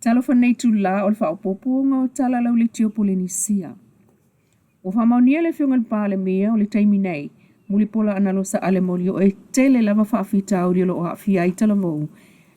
Talofa nei itulā o le faaopoopoga o tala lauliti o Polenisia. Ua faamaonia le Afioga i le Palemia o le taimi nei, Mulipola Anarosa Ale Molioo e tele lava faafitauli o lo o aafia ai talavou,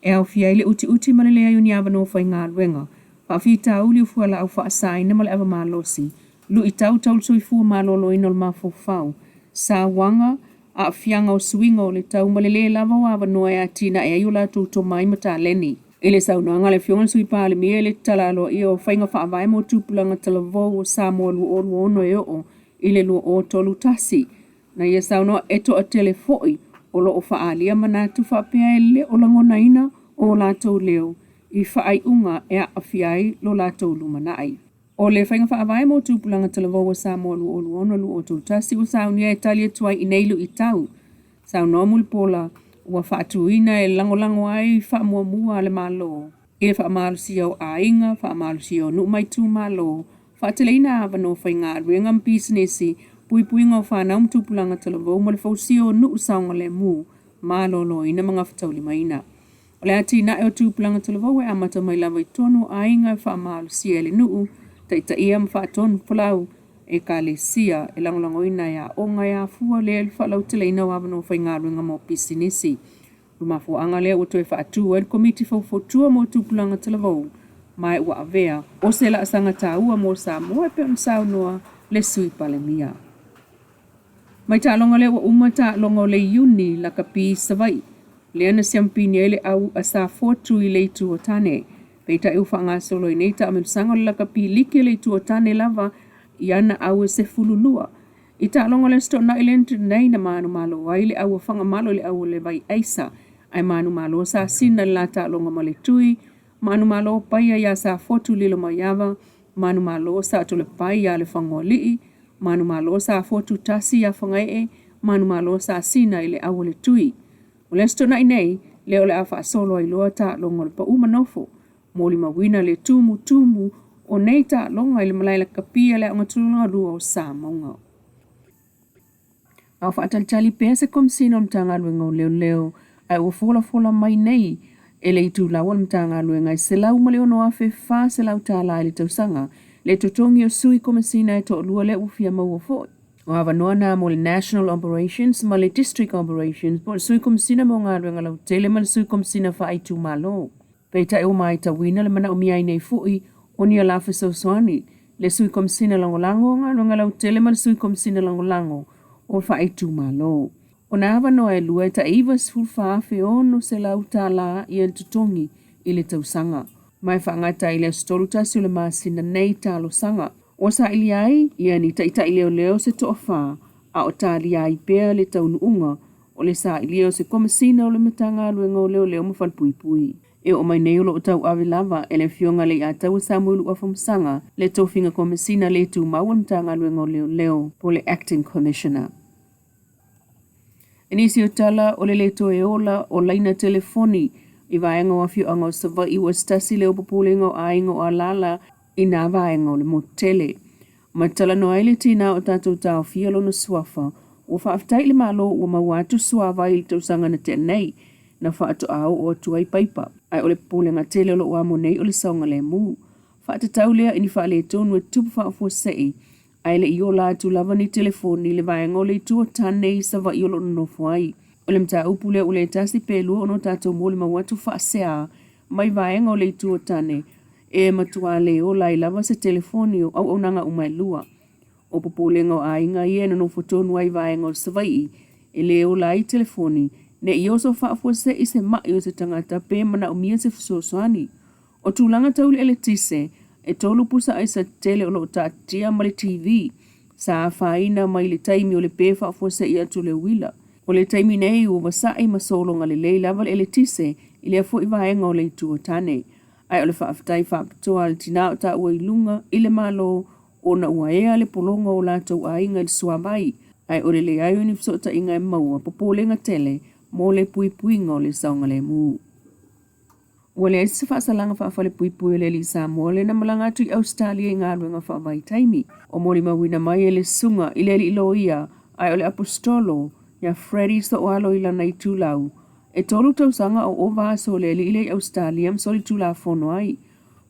e aofia ai le utiuti ma le leai o ni avanoa faigaluega, faafitauli o fualaau faasaina ma le ava malosi, luitau tau le soifua maloloina o le mafaufau, sauaga, aafiaga o suiga o le tau ma le le lava o avanoa e atinae ai o latou tomai ma taleni. I le saunoaga a le Afioga i le Sui Palemia i le tatala aloaia o faiga faavae mo tupulaga talavou o Samoa 2026 e oo i le 2031, na ia saunoa e toatele foi o lo o faaalia manatu faapea e le o lagonaina o latou leo i faaiuga e aafia ai lo latou lumanai. O le faiga faavae mo tupulaga talavou a Samoa 2026-2031 ua saunia e tali atu ai i nei luitau. Saunoa Mulipola ua faatuina e lagolago ai faamuamua a le Malo i le faamalosia o aiga, faamalosia o nuu ma itumalo, faateleina avanoa faigaluega ma pisinisi, puipuiga o fanau ma tupulaga talavou ma le fausia o nuu saogalemu, maloloina ma gafataulimaina. O le atinae o tupulaga talavou e amata mai lava i totonu o aiga e faamalosia e le nuu, taitaia ma faatonu folau ekalesia e lagolagoina e aoga e afua lea i le faalauteleina o avanoa faigaluega mo pisinisi. O le mafuaaga lea ua toe faatu ai le Komiti Faufautua mo Tupulaga Talavou ma e ua avea o se laasaga taua mo Samoa e pei ona saunoa le Sui Palemia. Mai taaloga lea ua uma taaloga o le Iuni lakapi i Savaii, lea na siamupini ai le au a Safotu i le Itu o Tane. Peitai ua faagasolo ai nei taamilosaga o le lakapi liki a le Itu o Tane lava i ana au e 12. I taaloga o le Aso Toonai lea na tea nei na manumalo ai le au a Fagamalo i le au a le Vaiaisa, ae manumalo Sasina i le la taaloga ma le Tui, manumalo Paia iā Safotu Lilomaiava, manumalo Satoalepai iā Lefagoalii, manumalo Safotu tasi iā Fagaee, manumalo Sasina i le au a le Tui. O le Aso Toonai nei, lea o le a faasolo ai loa taaloga o le pau ma nofo. Molimauina le tumutumu o nei taaloga i le malae lakapi a le Aoga Tulagalua o Samauga. A o faatalitali pea se Komesina o le Matagaluega o Leoleo, ae ua folafola mai nei e le itulau a le Matagaluega e $106,400 i le tausaga le totogi o sui Komesina e toalua lea ua fia maua foi. O avanoa na mo le National Operations ma le District Operations po o le Sui Komesina mo Galuega Lautele ma le Sui Komesina Faaitumalo. Peitai ua maitauina le manaomia ai nei foi o ni ala fesoasoani, le Sui Komesina Lagolago o Galuega Lautele ma le Sui Komesina Lagolago o Faaitumalo. O nā avanoa e lua e tai $94,600 ia le totogi i le tausaga. Ma e faagata ai i le aso 31 o le masina nei talosaga. Ua sailia ai ia ni taitai leoleo se toafa a o talia ai pea le taunuuga o le sailia o se Komesina o le Matagaluega o Leoleo ma Falepuipui. E oo mai nei o lo o tauave lava e le Afioga Leiataua Samuelu Afamasaga le tofiga Komesina le tumau o le Matagaluega o Leoleo po o le Acting Commissioner. I nisi o tala o le le toe ola o laina telefoni i vaega o afioaga o Savaii ua se tasi lea o popolega o aiga o alaala i nā vaega o le motu tele. Ma talanoa ai le tinā o tatou taofia lona suafa, ua faafetai i le Malo ua maua atu suavai i le tausaga na tea nei, na faatoa oo atu ai paipa. Ae o le popolega tele o lo o amo nei o le saogalemu. Faatatau lea i ni faaletonu e tupu faafuasei, ae le i ola atu lava ni telefoni i le vaega o le Itu o Tane i Savaii o lo o nonofo ai. O le mataupu lea ua le tasi pe lua ona o tatou molimau atu faasea mai vaega o le Itu o Tane e matua le ola ai lava se telefoni o auaunaga uma e lua. O popolega o aiga ia e nonofo tonu ai i vaega o Savaii e le ola ai telefoni ne i oso faafuasei se ma'i o se tagata pe manaomia se fesoasoani. O tulaga tau le eletise, e tolu pusa aisa tetele o lo o taatitia ma le TV sa afaina mai le taimi o le pe faafuasei atu o le uila. O le taimi nei ua vasai ma sologa lelei lava le eletise i lea foi vaega o le Itu o Tane. Ae o le faafetai faapitoa a le tinā o taua i luga i le Malo ona ua ea le pologa o latou aiga i le suavai, ae o le leai o ni fesootaiga e maua popolega tele mo le puipuiga o le saogalemu. Ua leai se faasalaga faafalepuipui a le alii Samoa lea na malaga atu i Ausetalia i galuega faavaitaimi. Ua molimauina mai e le susuga i le alii loia ae o le Aposetolo ia Freddie So'oalo i lana itulau, e tolu tausaga o ova aso o le alii lea i Ausetalia ma solitulafono ai.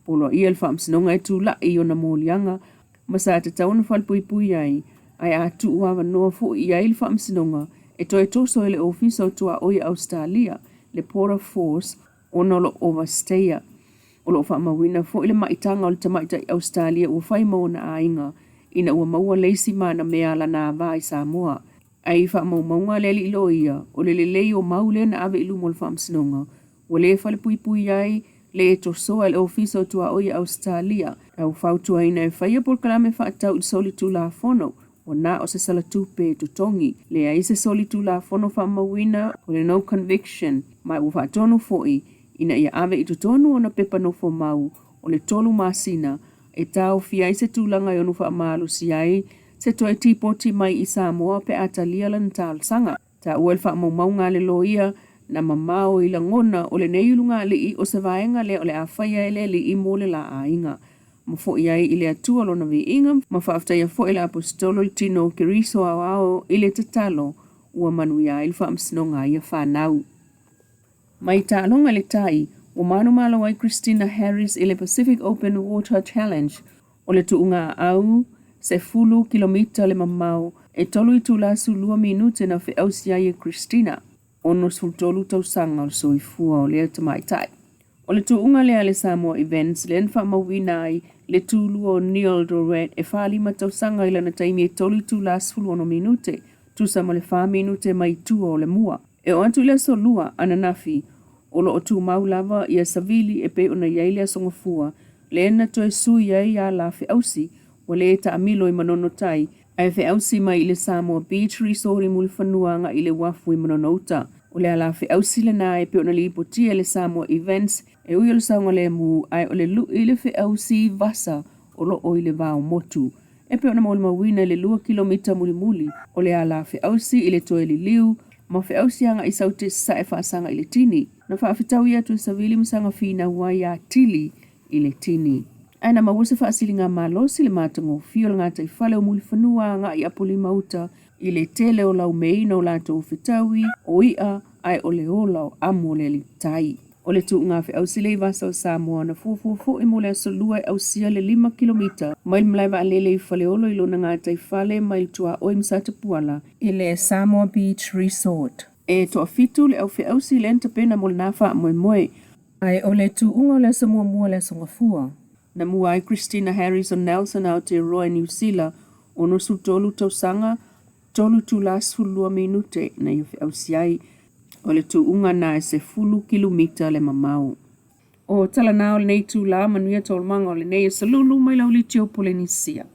Poloaia e le Faamasinoga e tulai i ona moliaga ma sa tatau ona falepuipui ai, ae a tuu avanoa foi i ai le Faamasinoga e toe toso e le Ofisa o Tuaoi a Ausetalia, le Border Force, ona o lo o overstayer. O lo o faamauina foi le maitaga o le tamaitai Ausetalia ua fai ma ona aiga ina ua maua le isi ma ana mea lana va i Samoa. Ae i faamaumauga a le alii loia, o le lelei o mau lea na ave i luma o le Faamasinoga, ua le falepuipui ai, le tosoa e le Ofisa o Tuaoi a Ausetalia, ae ua fautuaina e faia polokalame faatatau i le solitulafono, ua na o se salatupe e totogi. Leai se solitulafono faamauina o le no conviction, ma ua faatonu foi ina ia ave i totonu ona pepa nofomau o le 3 masina e taofia ai se tulaga e ono faamalosia ai se toe tipoti mai i Samoa pe a talia lana talosaga. Taua i le faamaumauga a le loia na mamao i lagona o lenei ulugalii o se vaega lea o le a faia e le Alii mo le la aiga. Ma foi ai i le Atua lona viiga ma faafetaia foi le Aposetolo le tino o Keriso aoao i le tatalo ua manuia ai le faamasinoga a ia fanau. Mai taaloga i le tai, ua manumalo ai Christina Harris i le Pacific Open Water Challenge o le tuuga aau 10 kilomita le mamao e 3 itula 12 minute na feausi ai e Christina, 63 tausaga o le soifua o lea tamaitai. O le tuuga lea a le Samoa Events lea na faamauina ai le tulua o Neil Doret e 45 tausaga i lana taimi e 3 itula 16 minute, tusa ma le 4 minute mai tua o le mua. E oo atu i le aso Lua, ananafi, o lo o tumau lava ia savili e pei ona i ai le Aso Gafua, lea na toe sui ai ala feausi ua le taamilo i Manono Tai, ae feausi mai i le Samoa Beach Resort i Mulifanua agai i le uafu i Manono Uta. O le ala feausi lena e pei ona lipotia e le Samoa Events, e ui o le saogalemu ae o le lui i le feausi vasa o lo o i le vao motu. E pei ona molimauina i le 2 kilomita mulimuli o le ala feausi i le toe liliu ma feausi agai i Saute Sasae faasaga i le tini. Na faafetaui atu e savili ma saga finau ai atili i le tini. Ae na maua se faasiligamalosi i le matagofie o le gataifale o Mulifanua agai i Apolima Uta i le tele o laumeiina o latou fetaui, o i'a, ae o le ola o amo o le aliitai. O le tuuga feausi le Vasa o Samoa na fuafua foi mo le aso Lua e ausia le 5 kilomita mai le malae vaalele i Faleolo i lona gataifale mai le tuaoi ma Satapuala i le Samoa Beach Resort. E toafitu le au feausi lea na tapena mo lena faamoemoe. Ae o le tuuga o le aso muamua le aso Gafua. Na mua ai Christina Harris o Nelson Aotearoa i Niu Sila, 63 tausaga, 3 itula 12 minute na ia feausi ai. O le tuuga na e 10 kilomita le mamao. O tala na o lenei itula, manuia taualumaga o lenei aso lulu mai lau litio Polenisia.